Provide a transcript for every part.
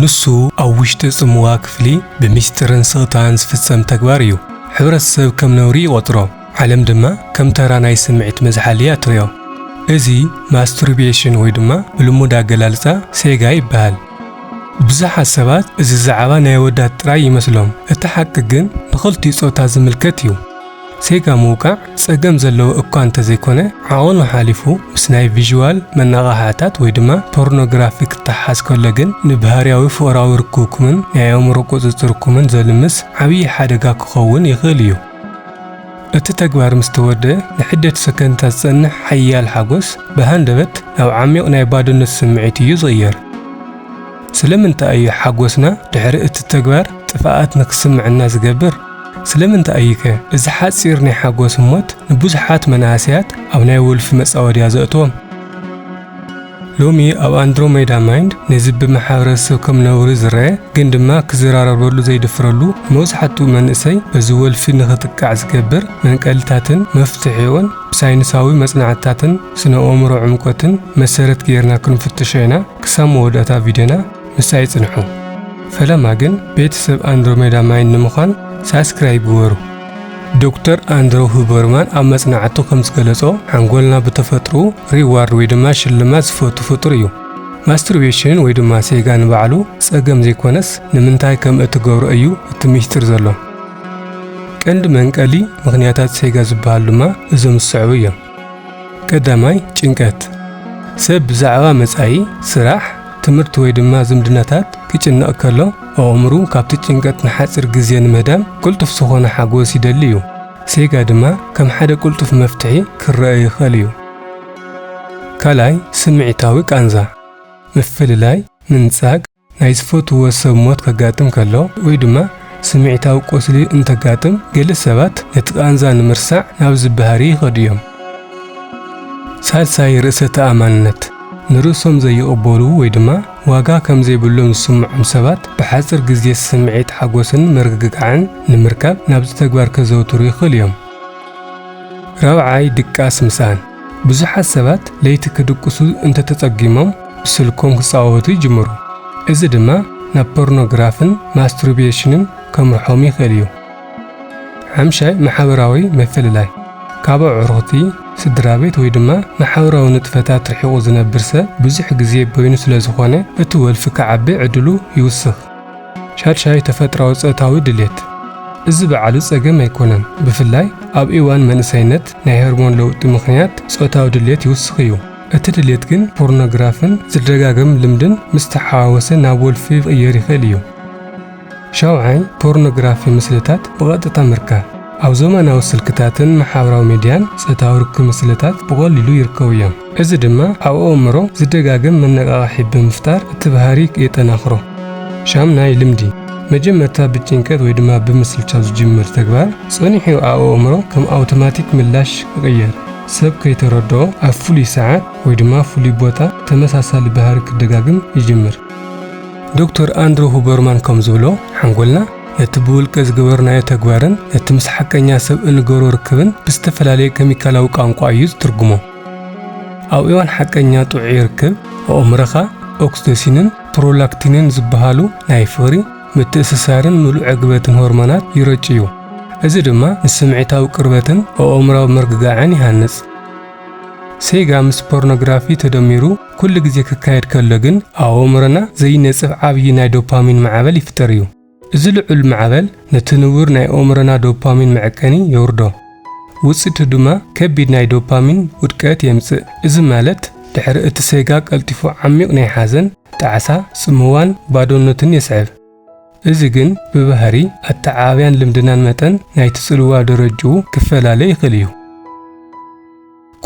ንሱ ኣብ ውሽጢ ጽምዋ ክፍሊ ብሚስጥርን ስቕታን ዝፍጸም ተግባር እዩ። ሕብረተሰብ ከም ነውሪ ይቖጽሮ፣ ዓለም ድማ ከም ተራ ናይ ስምዒት መዝሓሊ እያ ትሪኦ። እዚ ማስትርቤሽን ወይ ድማ ብልሙድ ኣገላልጻ ሴጋ ይበሃል። ብዙሓት ሰባት እዚ ዛዕባ ናይ ኣወዳት ጥራይ ይመስሎም። እቲ ሓቂ ግን ንኽልቲኡ ጾታ ዝምልከት እዩ። ሴጋ ምውቃዕ ጸገም ዘለዎ እኳ እንተዘይኮነ፣ ዓቐኑ ሓሊፉ ምስ ናይ ቪዥዋል መነቓቕሓታት ወይ ድማ ፖርኖግራፊ ክተሓዝ ከሎ ግን ንባህርያዊ ፍቕራዊ ርክብኩምን ናይ ኣእምሮ ቁጽጽርኩምን ዘልምስ ዓብዪ ሓደጋ ክኸውን ይኽእል እዩ። እቲ ተግባር ምስ ተወደአ ንሕደት ሰከንድታት ዝጸንሕ ሓያል ሓጎስ ብሃንደበት ናብ ዓሚቕ ናይ ባዶነት ስምዒት እዩ ዝቕየር። ስለምንታይ እዩ ሓጎስና ድሕሪ እቲ ተግባር ጥፍኣት ንክስምዐና ዝገብር? ስለምንታይ እዩከ እዚ ሓጺር ናይ ሓጎስ ህሞት ንብዙሓት መናእሰያት ኣብ ናይ ወልፊ መጻወድያ ዘእትዎም? ሎሚ ኣብ ኣንድሮሜዳ ማይንድ ነዚ ብማሕበረሰብ ከም ነውሪ ዝረአ ግን ድማ ክዘራረበሉ ዘይድፍረሉ ንመብዛሕትኡ መንእሰይ በዚ ወልፊ ንኽጥቃዕ ዝገብር መንቀሊታትን መፍትሒኡን ብሳይንሳዊ መጽናዕትታትን ስነ ኣእምሮ ዕምቆትን መሰረት ጌርና ክንፍትሾ ኢና። ክሳብ መወዳእታ ቪድዮና ምሳይ ጽንሑ። ፈለማ ግን ቤተሰብ ኣንድሮሜዳ ማይንድ ንምዃን ሳብስክራይብ ግበሩ። ዶክተር ኣንድሮ ሁበርማን ኣብ መጽናዕቱ ከም ዝገለጾ ሓንጎልና ብተፈጥሮኡ ሪዋርድ ወይ ድማ ሽልማት ዝፈቱ ፍጡር እዩ። ማስትርቤሽን ወይ ድማ ሴጋ ንባዕሉ ጸገም ዘይኮነስ ንምንታይ ከም እትገብሮ እዩ እቲ ሚስጥር ዘሎ። ቀንዲ መንቀሊ ምኽንያታት ሴጋ ዝበሃሉ ድማ እዞም ዝስዕቡ እዮም። ቀዳማይ ጭንቀት። ሰብ ብዛዕባ መጻኢ፣ ስራሕ፣ ትምህርቲ ወይ ድማ ዝምድናታት ክጭነቕ ከሎ ኣእምሩ ካብቲ ጭንቀት ንሓጺር ግዜ ንምህዳም ቅልጡፍ ዝኾነ ሓጎስ ይደሊ እዩ። ሴጋ ድማ ከም ሓደ ቅልጡፍ መፍትሒ ክረአ ይኽእል እዩ። ካልኣይ ስምዒታዊ ቃንዛ። ምፍልላይ፣ ምንጻግ፣ ናይ ዝፈትዎ ሰብ ሞት ከጋጥም ከሎ ወይ ድማ ስምዒታዊ ቁስሊ እንተጋጥም ገለ ሰባት ነቲ ቃንዛ ንምርሳዕ ናብዚ ባህሪ ይኸዱ እዮም። ሳልሳይ ርእሰ ተኣማንነት። ንርእሶም ዘይቕበሉ ወይ ድማ ዋጋ ከም ዘይብሎም ዝስምዖም ሰባት ብሓጺር ግዜ ስምዒት ሓጎስን ምርግጋዕን ንምርካብ ናብዚ ተግባር ከዘውትሩ ይኽእሉ እዮም። ራብዓይ ድቃስ ምስኣን። ብዙሓት ሰባት ለይቲ ክድቅሱ እንተተጸጊሞም ብስልኮም ክጻወቱ ይጅምሩ። እዚ ድማ ናብ ፖርኖግራፍን ማስትርቤሽንን ከምርሖም ይኽእል እዩ። ሓምሻይ ማሕበራዊ ምፍልላይ። ካብ ኣዕሩኽቲ፣ ስድራ ቤት ወይ ድማ ማሕበራዊ ንጥፈታት ርሒቑ ዝነብር ሰብ ብዙሕ ግዜ በይኑ ስለ ዝኾነ እቲ ወልፊ ክዓቢ ዕድሉ ይውስኽ። ሻድሻይ ተፈጥራዊ ጾታዊ ድሌት። እዚ ባዕሉ ጸገም ኣይኮነን። ብፍላይ ኣብ እዋን መንእሰይነት ናይ ሆርሞን ለውጢ ምኽንያት ጾታዊ ድሌት ይውስኽ እዩ። እቲ ድሌት ግን ፖርኖግራፍን ዝደጋገም ልምድን ምስ ተሓዋወሰ ናብ ወልፊ ክቕየር ይኽእል እዩ። ሻውዓይ ፖርኖግራፊ ምስልታት ብቐጥታ ምርካብ። ኣብ ዘመናዊ ስልክታትን ማሕበራዊ ሚድያን ጾታዊ ርክብ ምስልታት ብቐሊሉ ይርከቡ እዮም። እዚ ድማ ኣብ ኣእምሮ ዝደጋገም መነቓቕሒ ብምፍጣር እቲ ባህሪ የጠናኽሮ። ሻምናይ ልምዲ። መጀመርታ ብጭንቀት ወይ ድማ ብምስልቻው ዝጅምር ተግባር ጸኒሑ ኣብ ኣእምሮ ከም ኣውቶማቲክ ምላሽ ክቕየር፣ ሰብ ከይተረድኦ ኣብ ፍሉይ ሰዓት ወይ ድማ ፍሉይ ቦታ ተመሳሳሊ ባህሪ ክደጋግም ይጅምር። ዶክተር ኣንድሮ ሁበርማን ከም ዝብሎ፣ ሓንጎልና ነቲ ብውልቀ ዝገበርናዮ ተግባርን ነቲ ምስ ሓቀኛ ሰብ እንገብሮ ርክብን ብዝተፈላለየ ኬሚካላዊ ቋንቋ እዩ ዝትርጉሞ። ኣብ እዋን ሓቀኛ ጥዑይ ርክብ፣ ኣእምሮኻ ኦክሲቶሲንን ፕሮላክቲንን ዝበሃሉ ናይ ፍቕሪ፣ ምትእስሳርን ምሉእ ዕግበትን ሆርሞናት ይረጭ እዩ። እዚ ድማ ንስምዒታዊ ቅርበትን ኣእምሮኣዊ ምርግጋዕን ይሃንጽ። ሴጋ ምስ ፖርኖግራፊ ተደሚሩ ኩሉ ግዜ ክካየድ ከሎ ግን፣ ኣብ ኣእምሮና ዘይነጽፍ ዓብዪ ናይ ዶፓሚን ማዕበል ይፍጠር እዩ። እዚ ልዑል ማዕበል ነቲ ንቡር ናይ ኣእምሮና ዶፓሚን መዐቀኒ የውርዶ። ውጽኢቱ ድማ ከቢድ ናይ ዶፓሚን ውድቀት የምጽእ። እዚ ማለት ድሕሪ እቲ ሴጋ ቀልጢፉ ዓሚቕ ናይ ሓዘን፣ ጣዕሳ፣ ጽምዋን ባዶነትን የስዕብ። እዚ ግን ብባህሪ ኣተዓባብያን ልምድናን መጠን ናይቲ ጽልዋ ደረጅኡ ክፈላለ ይኽእል እዩ።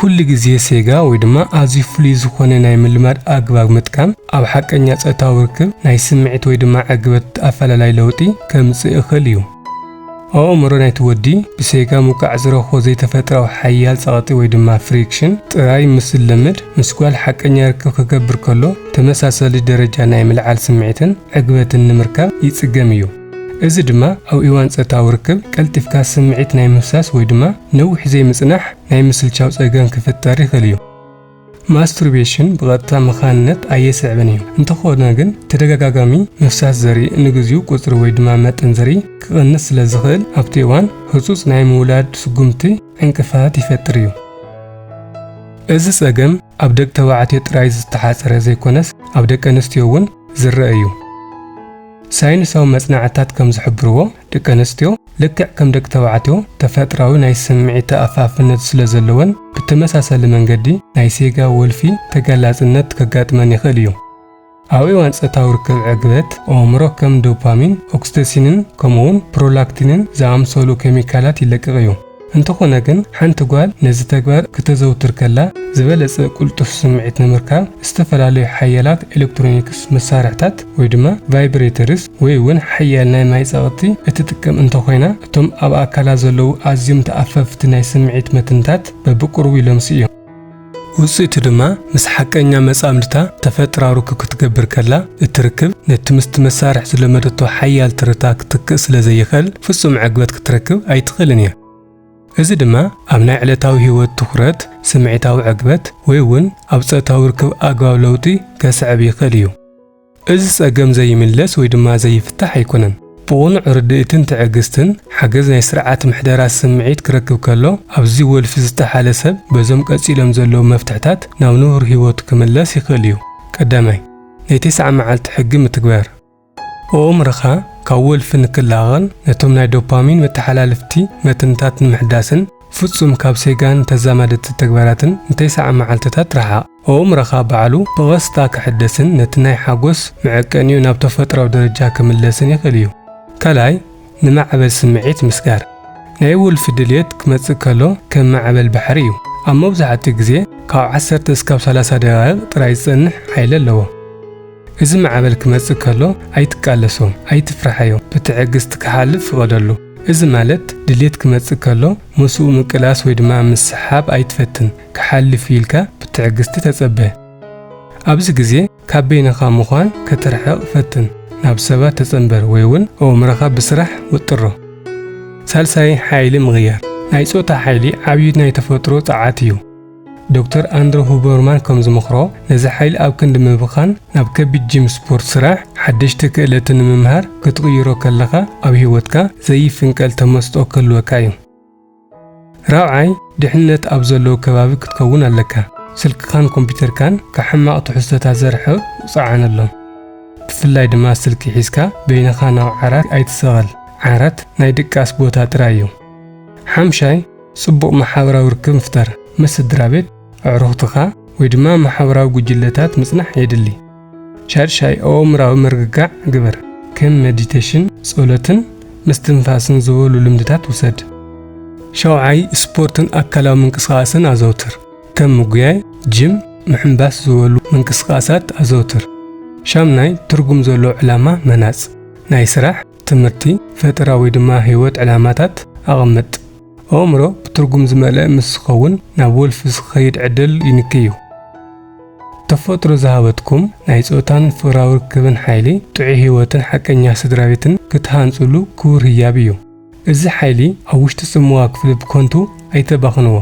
ኩሉ ግዜ ሴጋ ወይ ድማ ኣዝዩ ፍሉይ ዝኾነ ናይ ምልማድ ኣግባብ ምጥቃም ኣብ ሓቀኛ ጾታዊ ርክብ ናይ ስምዒት ወይ ድማ ዕግበት ኣፈላላይ ለውጢ ከምጽእ ይኽእል እዩ። ኣእምሮ ናይቲ ወዲ ብሴጋ ምውቃዕ ዝረኽቦ ዘይተፈጥራዊ ሓያል ጸቕጢ ወይ ድማ ፍሪክሽን ጥራይ ምስ ዝለምድ፣ ምስ ጓል ሓቀኛ ርክብ ክገብር ከሎ ተመሳሳሊ ደረጃ ናይ ምልዓል ስምዒትን ዕግበትን ንምርካብ ይጽገም እዩ። እዚ ድማ ኣብ እዋን ጾታዊ ርክብ ቀልጢፍካ ስምዒት ናይ ምፍሳስ ወይ ድማ ነዊሕ ዘይምጽናሕ ናይ ምስልቻው ጸገም ክፍጠር ይኽእል እዩ። ማስቱርቤሽን ብቐጥታ መኻንነት ኣየስዕብን እዩ። እንተኾነ ግን ተደጋጋሚ ምፍሳስ ዘርኢ ንግዚኡ ቁጽሪ ወይ ድማ መጠን ዘርኢ ክቕንስ ስለ ዝኽእል ኣብቲ እዋን ህጹጽ ናይ ምውላድ ስጉምቲ ዕንቅፋት ይፈጥር እዩ። እዚ ጸገም ኣብ ደቂ ተባዕትዮ ጥራይ ዝተሓጸረ ዘይኮነስ ኣብ ደቂ ኣንስትዮ እውን ዝረአ እዩ። ሳይንሳዊ መጽናዕትታት ከም ዝሕብርዎ ደቂ ኣንስትዮ ልክዕ ከም ደቂ ተባዕትዮ ተፈጥራዊ ናይ ስምዒት ተኣፋፍነት ስለ ዘለወን ብተመሳሳሊ መንገዲ ናይ ሴጋ ወልፊ ተጋላጽነት ከጋጥመን ይኽእል እዩ። ኣብ እዋን ጾታዊ ርክብ ዕግበት ኣእምሮ ከም ዶፓሚን፣ ኦክስቶሲንን ከምኡውን ፕሮላክቲንን ዝኣምሰሉ ኬሚካላት ይለቅቕ እዩ። እንተኾነ ግን ሓንቲ ጓል ነዚ ተግባር ክተዘውትር ከላ ዝበለጸ ቅልጡፍ ስምዒት ንምርካብ ዝተፈላለዩ ሓያላት ኤሌክትሮኒክስ መሳርሕታት ወይ ድማ ቫይብሬተርስ ወይ እውን ሓያል ናይ ማይ ጸቕጢ እትጥቀም እንተኾይና እቶም ኣብ ኣካላ ዘለዉ ኣዝዮም ተኣፈፍቲ ናይ ስምዒት መትንታት በብቁሩብ ይለምሱ እዮም። ውጽኢቱ ድማ ምስ ሓቀኛ መጻምድታ ተፈጥራዊ ርክብ ክትገብር ከላ እቲ ርክብ ነቲ ምስቲ መሳርሒ ዝለመደቶ ሓያል ትርታ ክትክእ ስለ ዘይኽእል ፍጹም ዕግበት ክትረክብ ኣይትኽእልን እያ። እዚ ድማ ኣብ ናይ ዕለታዊ ህይወት ትኹረት፣ ስምዒታዊ ዕግበት ወይ እውን ኣብ ጾታዊ ርክብ ኣግባብ ለውጢ ከስዕብ ይኽእል እዩ። እዚ ጸገም ዘይምለስ ወይ ድማ ዘይፍታሕ ኣይኮነን። ብቕኑዕ ርድኢትን ትዕግስትን ሓገዝ ናይ ስርዓት ምሕደራ ስምዒት ክረክብ ከሎ ኣብዚ ወልፊ ዝተሓለ ሰብ በዞም ቀጺሎም ዘለዉ መፍትሕታት ናብ ንቡር ህይወቱ ክምለስ ይኽእል እዩ። ቀዳማይ፣ ናይ ተስዓ መዓልቲ ሕጊ ምትግባር። ኣእምሮኻ ካብ ወልፊ ንክላቐቕን ነቶም ናይ ዶፓሚን መተሓላለፍቲ መትንታት ንምሕዳስን ፍጹም ካብ ሴጋን ተዛማድቲ ተግባራትን ንተስዓ መዓልትታት ረሓቕ። ኣእምሮኻ ባዕሉ ብቐስታ ክሕደስን ነቲ ናይ ሓጎስ መዐቀኒኡ ናብ ተፈጥሮኣዊ ደረጃ ክምለስን ይኽእል እዩ። ካልኣይ፣ ንማዕበል ስምዒት ምስጋር። ናይ ወልፊ ድልየት ክመጽእ ከሎ ከም ማዕበል ባሕሪ እዩ። ኣብ መብዛሕትኡ ግዜ ካብ ዓሰርተ እስካብ ሰላሳ ደቓይቕ ጥራይ ዝጸንሕ ሓይሊ ኣለዎ። እዚ ማዕበል ክመጽእ ከሎ ኣይትቃለሶ፣ ኣይትፍርሓዮ፣ ብትዕግስቲ ክሓልፍ ፍቐደሉ። እዚ ማለት ድልየት ክመጽእ ከሎ ምስኡ ምቅላስ ወይ ድማ ምስሓብ ኣይትፈትን፣ ክሓልፍ ኢልካ ብትዕግስቲ ተጸበ። ኣብዚ ግዜ ካብ በይንኻ ምዃን ክትርሕቕ ፈትን፣ ናብ ሰባት ተጸንበር ወይ እውን ኣእምሮኻ ብስራሕ ውጥሮ። ሳልሳይ፣ ሓይሊ ምቕያር። ናይ ጾታ ሓይሊ ዓብዪ ናይ ተፈጥሮ ጸዓት እዩ። ዶክተር ኣንድሮ ሁበርማን ከም ዝመኽሮ፣ ነዚ ሓይሊ ኣብ ክንዲ ምብኻን ናብ ከቢድ ጂም ስፖርት ስራሕ፣ ሓደሽቲ ክእለትን ንምምሃር ክትቕይሮ ከለኻ ኣብ ህይወትካ ዘይፍንቀል ተመስጦ ክህልወካ እዩ። ራብዓይ፣ ድሕነት ኣብ ዘለዎ ከባቢ ክትከውን ኣለካ። ስልክኻን ኮምፒውተርካን ካብ ሕማቕ ትሕዝቶታት ዘርሕቕ ጸዓነሎም። ብፍላይ ድማ ስልኪ ሒዝካ በይንኻ ናብ ዓራት ኣይትሰቐል። ዓራት ናይ ድቃስ ቦታ ጥራይ እዩ። ሓምሻይ፣ ጽቡቕ ማሕበራዊ ርክብ ምፍጠር። ምስ ስድራ ቤት፣ ኣዕሩኽትኻ ወይ ድማ ማሕበራዊ ጉጅለታት ምጽናሕ የድሊ። ሻድሻይ፣ ኣእምራዊ ምርግጋዕ ግበር። ከም ሜዲቴሽን፣ ጸሎትን ምስትንፋስን ዝበሉ ልምድታት ውሰድ። ሻውዓይ፣ ስፖርትን ኣካላዊ ምንቅስቓስን ኣዘውትር። ከም ምጉያይ፣ ጂም፣ ምሕንባስ ዝበሉ ምንቅስቓሳት ኣዘውትር። ሻምናይ፣ ትርጉም ዘለዎ ዕላማ መሃጽ። ናይ ስራሕ፣ ትምህርቲ፣ ፈጠራ ወይ ድማ ህይወት ዕላማታት ኣቐምጥ። ኣእምሮ ብትርጉም ዝመልአ ምስ ዝኸውን ናብ ወልፊ ዝኸይድ ዕድል ይንኪ እዩ። ተፈጥሮ ዝሃበትኩም ናይ ጾታን ፍቕራዊ ርክብን ሓይሊ ጥዑይ ህይወትን ሓቀኛ ስድራ ቤትን ክትሃንጹሉ ክቡር ህያብ እዩ። እዚ ሓይሊ ኣብ ውሽጢ ጽምዋ ክፍሊ ብከንቱ ኣይተባኽንዎ።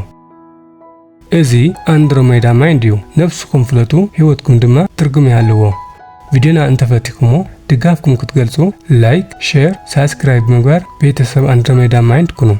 እዚ ኣንድሮሜዳ ማይንድ እዩ። ነብስኹም ፍለጡ፣ ህይወትኩም ድማ ትርጉም ይሃልዎ። ቪድዮና እንተፈቲኹሞ ድጋፍኩም ክትገልጹ ላይክ፣ ሼር፣ ሳብስክራይብ ብምግባር ቤተሰብ ኣንድሮሜዳ ማይንድ ኩኑ።